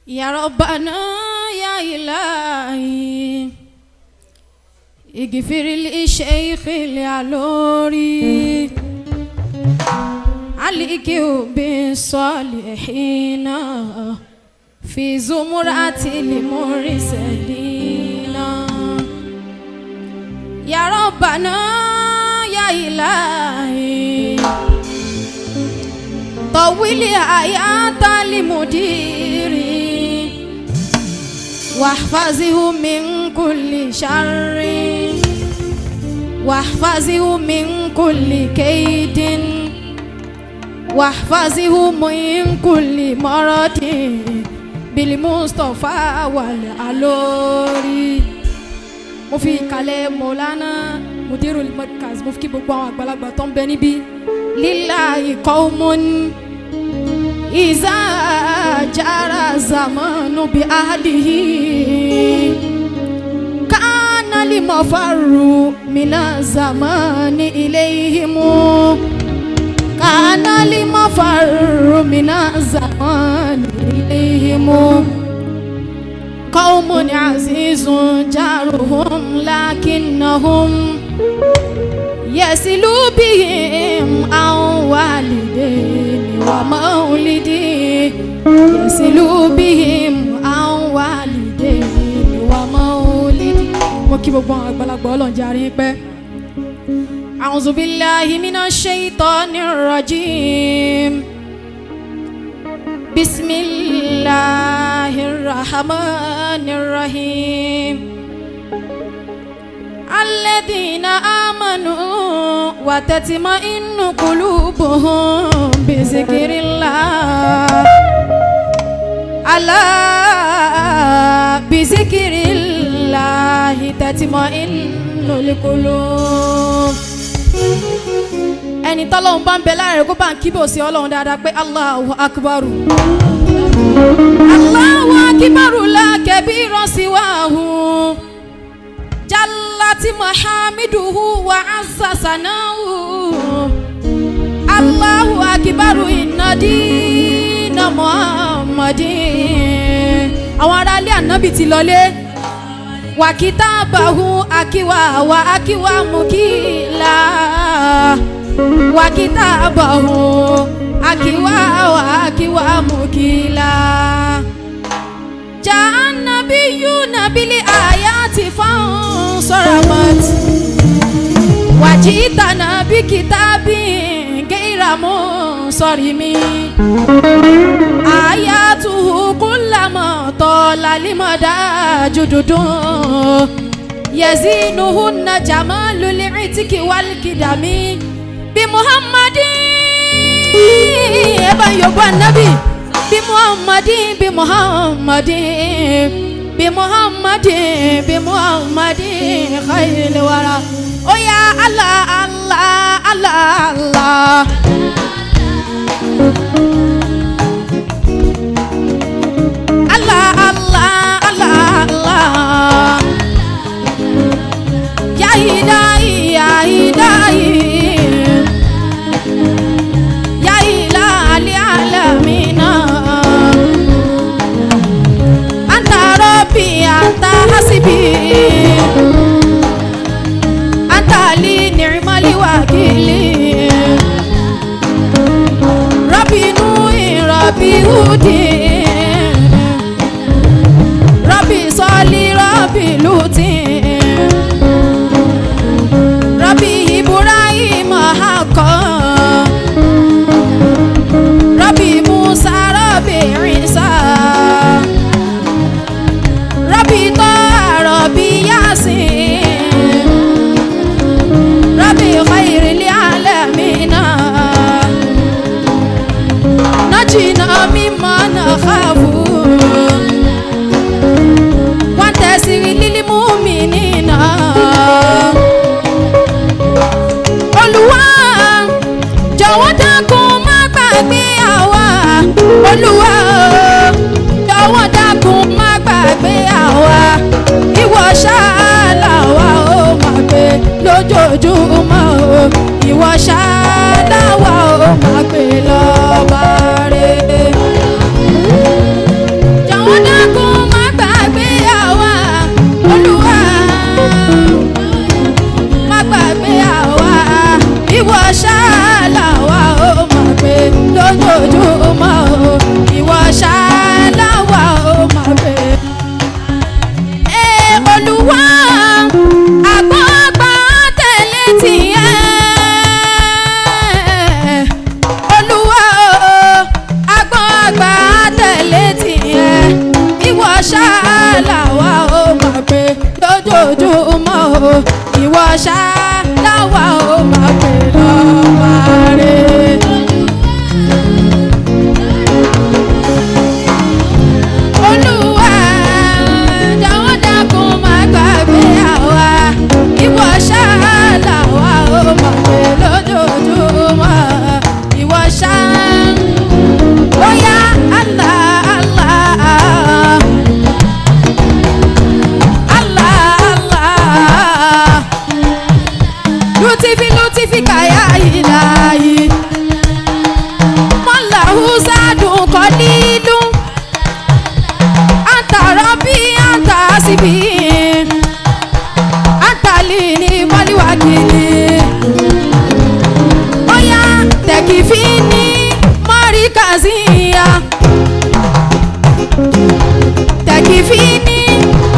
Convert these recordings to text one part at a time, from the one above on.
يا ربنا يا إلهي اغفر لشيخ العلوري عليك بالصالحين في زمرة المرسلين يا ربنا يا إلهي طول حياة المدير واحفظه من كل شر واحفظه من كل كيد واحفظه من كل مرض بالمصطفى والعلوري. Mo fi ìkàlẹ̀ Mọ̀lánà Mudirul Markaz, mo fi kí gbogbo àwọn àgbàlagbà tó ń bẹ níbí. Lillahi qawmun iza jara zamanu bi ahlihi kana limafarru mina zamani ilayhimu kana limafarru mina zamani ilayhimu قوم عزيز جارهم لكنهم يصل بهم عن والدين ومولدين يصل بهم عن والدين ومولدين. Mo kí gbogbo àwọn àgbàlagbà, Ọlọ́run jẹ́ àrí pẹ́. أعوذ بالله من الشيطان الرجيم. بسم الله الرحمن الرحيم. الذين آمنوا وتطمئن قلوبهم بذكر الله. ألا بذكر الله تطمئن القلوب. Ẹni tọ́lọ́run bá ń bẹ láàrin kó bá ń kíbò sí Ọlọ́run dáadáa pé Allahu akbaru. Allahu akbaru la kabira siwahu. Jallati mahamiduhu wa azza sanahu. Allahu akbaru inna dina Muhammadin. Àwọn aráalé ànábì ti lọlé. Wakitabahu akiwa wa akiwa mukila. Wakitabahu akiwa wa akiwa mukila. Jaa nabiyuna bil ayati fansaramat. Wajitana bi kitabin gaira munsarimi. Ayatuhu kullama tala limada jududun. Yazinuhunna jamalul itiki wal kidami. Bi Muhammadin ẹ bá yọ̀bọ̀ ànábì. Bi Muhammadin, bi Muhammadin, bi Muhammadin, bi Muhammadin khairil wara. Oya Allah, Allah, Allah, Allah. Allah, Allah, Allah, Allah. Ya Ilahi, Ya Ilahi. Ya Ilahi alamina. Anta Rabbi, anta hasibi. Anta li ni'mal wakili. Rabbi Nuhi, Rabbi Hudi. Rabbi Sali, Rabbi Luti. Rabbi Ibrahim haqqan. Rabbi Musa, Rabbi Isa. Rabbi Taha, Rabbi Yasin. Rabbi khairil alamina. Najina mimma nakhafu. Wantasir lil mu'minina. Olúwa jọ̀wọ́ dákun má gbàgbé àwa. Olúwa jọ̀wọ́ dákun má gbàgbé àwa. Ìwọ ṣáá làwa ó máa gbé lójoojúmọ́ o. Ìwọ ṣáá làwa ó máa gbé lọ́ba rẹ̀. Jọ̀wọ́ ṣá láwa ó máa pè lọ́ba rẹ̀. Olúwa, jọ̀wọ́ dákun má gbàgbé àwa. Ìwọ ṣá làwa ó máa pè lójoojúmọ́. Ìwọ ṣá, bóyá Allah, Allah. Allah, Allah. Lutifi, lutifi kaya ilahi. Mọ́láhù sádùn kọ́lílù. Anta rabbi, anta asibi. Anta lini maliwakili. Oya, tekifini marikaziya. Tekifini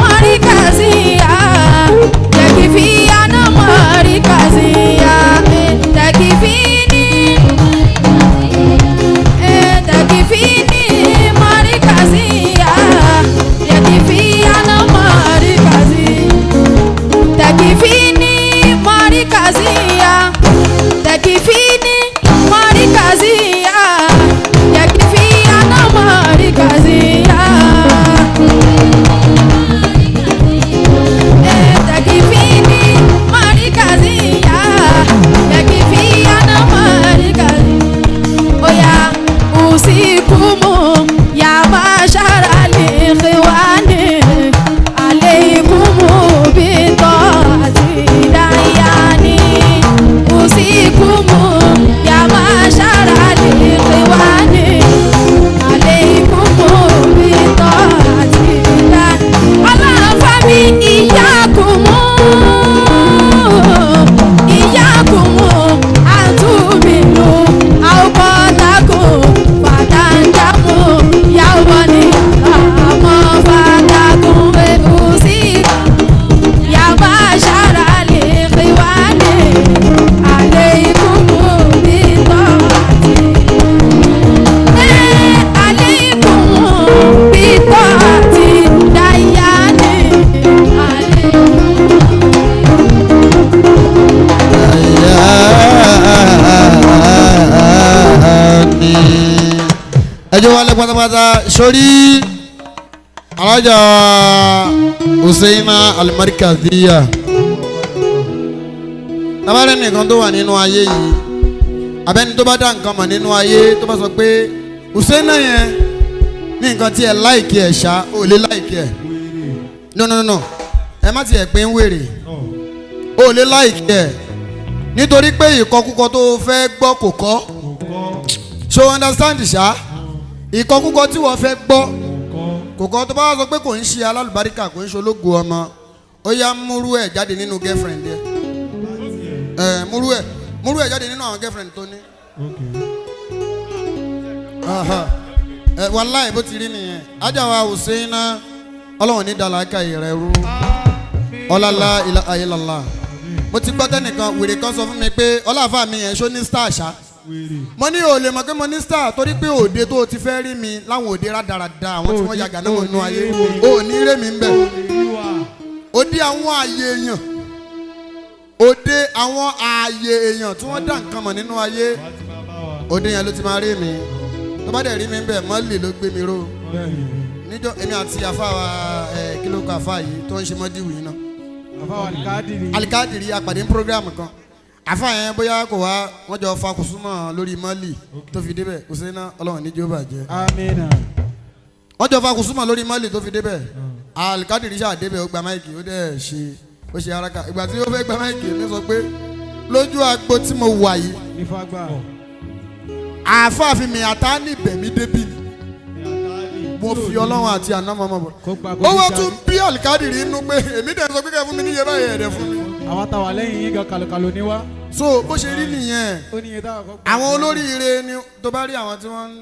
marikaziya. Tekifiyana marikaziya. Tekifini. Tekifini marikaziya. Tekifiyana marikaziya. Tekifini marikaziya. Tekifini marikaziya. Tekifiyana marikaziya. Tekifini marikaziya. Tekifiyana marikaziya. Oya usikumu ya mashara likhwani alaykumu bitati dayani usikumu ya mashara likhwani alaykumu bitati dayani aláfàmì ìyákùmù ìyákùmù àtúmìlú àwòkọ́tàkùn fàtàǹdàmù yàwó ni àmọ́ fàtàkùn ẹ̀kúsí yàbá ṣàrà lè fi wá ní àlẹ́ ìkúmù bí tọ́ àti àlékún bítọ́ àti dáyánì àlékún. Ẹjọ́ wálé pátápátá sórí alájà Husseina Alimarikaziya. Tabalẹ̀ nìkan tó wà nínú ayé yìí, abẹ́ni tó bá dá nǹkan mọ̀ nínú ayé tó bá sọ pé Husseina yẹn ní nǹkan tí ẹ láìkí ẹ̀ ṣá, ò lè láìkí ẹ̀. No, no, no, no, ẹ má tiẹ̀ pé ń wèrè, ò lè láìkí ẹ̀ nítorí pé ìkọkúkọ tó fẹ́ gbọ́ kò kọ́. So understand ṣá, ìkọkúkọ tí wọ́n fẹ́ gbọ́ kò kọ́. Tó bá wá sọ pé kò ń ṣe alálùbáríkà, kò ń ṣe ológo ọmọ, ó yá múrú ẹ̀ jáde nínú girlfriend ẹ ẹ múrú ẹ̀ jáde nínú àwọn girlfriend tó ní. Aha. Ẹ wàláì, bó ti rí nìyẹn. Ajáwa Husseina, ọlọ́run ní dàlákà ìrẹ̀ rú ọlọ́lá ilà ayélujára. Mo ti gbọ́ tẹ́nìkan wèrè kan sọ fún mi pé ọlọ́àfà mi yẹn ṣó ní star ṣá. Mo ní ò lè mọ̀ pé mo ní star torí pé òde tó o ti fẹ́ rí mi láwọn òde rádaràda àwọn tí wọ́n yàgà náà nínú ayé, ò ní ré mi ń bẹ̀. Òde àwọn ààyè èèyàn, òde àwọn ààyè èèyàn tí wọ́n dá nǹkan mọ̀ nínú ayé, òde yẹn ló ti máa rí mi. Tó bá dẹ̀ rí mi ń bẹ̀, mọ́lì ló gbé mi ró níjọ́ èmi àti àfa wa ẹ̀ kí ló kọ àfa yìí tó ń ṣe mọ́díwì yìí náà? Àfáwọn Alikadiri. Alikadiri, apàdé ní program kan. Àfa yẹn bóyá kò wá, wọ́n jọ fa kùsùmọ̀ lórí mọ́lì tó fi débẹ̀. Kò sí iná, ọlọ́run ní jó bàjẹ́. Amina. Wọ́n jọ fa kùsùmọ̀ lórí mọ́lì tó fi débẹ̀. Alikadiri ṣáà débẹ̀, ó gba máìkì, ó dẹ̀ ṣe, ó ṣe araka. Ìgbà tí ó fẹ́ gba máìkì, mi sọ pé lójú agbo tí mo wà yìí, Nífàgbà. Àáfàá fi mi àtá ní ìbẹ̀mí débì ni mo fi ọlọ́run àti àná mọ́mọ́ bọ̀. Kó gba kó Ó wá fi tún jáde. bí Alikadiri inú pé èmi dẹ̀ sọ pé kẹ́ fún mi níye báyìí, ẹ̀dẹ̀ fún mi. Àwọn táwa lẹ́yìn yín gan kàlùkàlù ní wá. So bó ṣe rí nìyẹn. Ó ní iye táwa kọ́ gbà. Àwọn olóríire ni tó bá rí àwọn tí wọ́n ń